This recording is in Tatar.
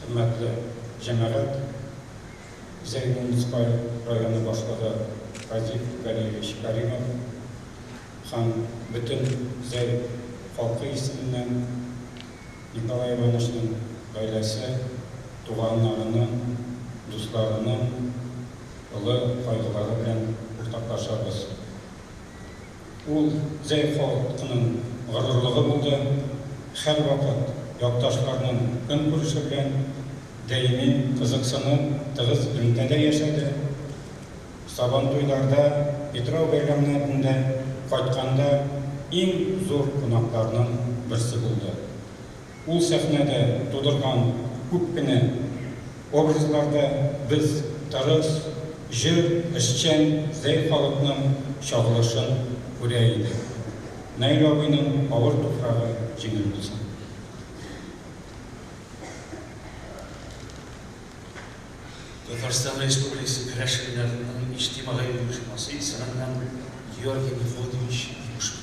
Хөрмәтле җәмәгать, Зәй муниципаль районы башлыгы Разиф Галиевич Каримов һәм бөтен Зәй халкы исеменнән Николай Ивановичның гаиләсе, туганнарының, дусларының олы кайгылары белән уртаклашабыз. Ул Зәй халкының горурлыгы булды, һәрвакыт якташларының көнкүреше белән даими кызыксынып, тыгыз элемтәдә яшәде. Сабантуйларда, Питрау бәйрәмнәрендә кайтканда иң зур кунакларның берсе булды. Ул сәхнәдә тудырган күп кенә образларда без тырыш, җор, эшчән Зәй халыкның чагылышын күрә идек. Наил абыйның авыр туфрагы җиңел булсын. Татарстан Республикасы керәшеннәренең иҗтимагый оешмасы исеменнән Георгий Мефодьевич Юшкин.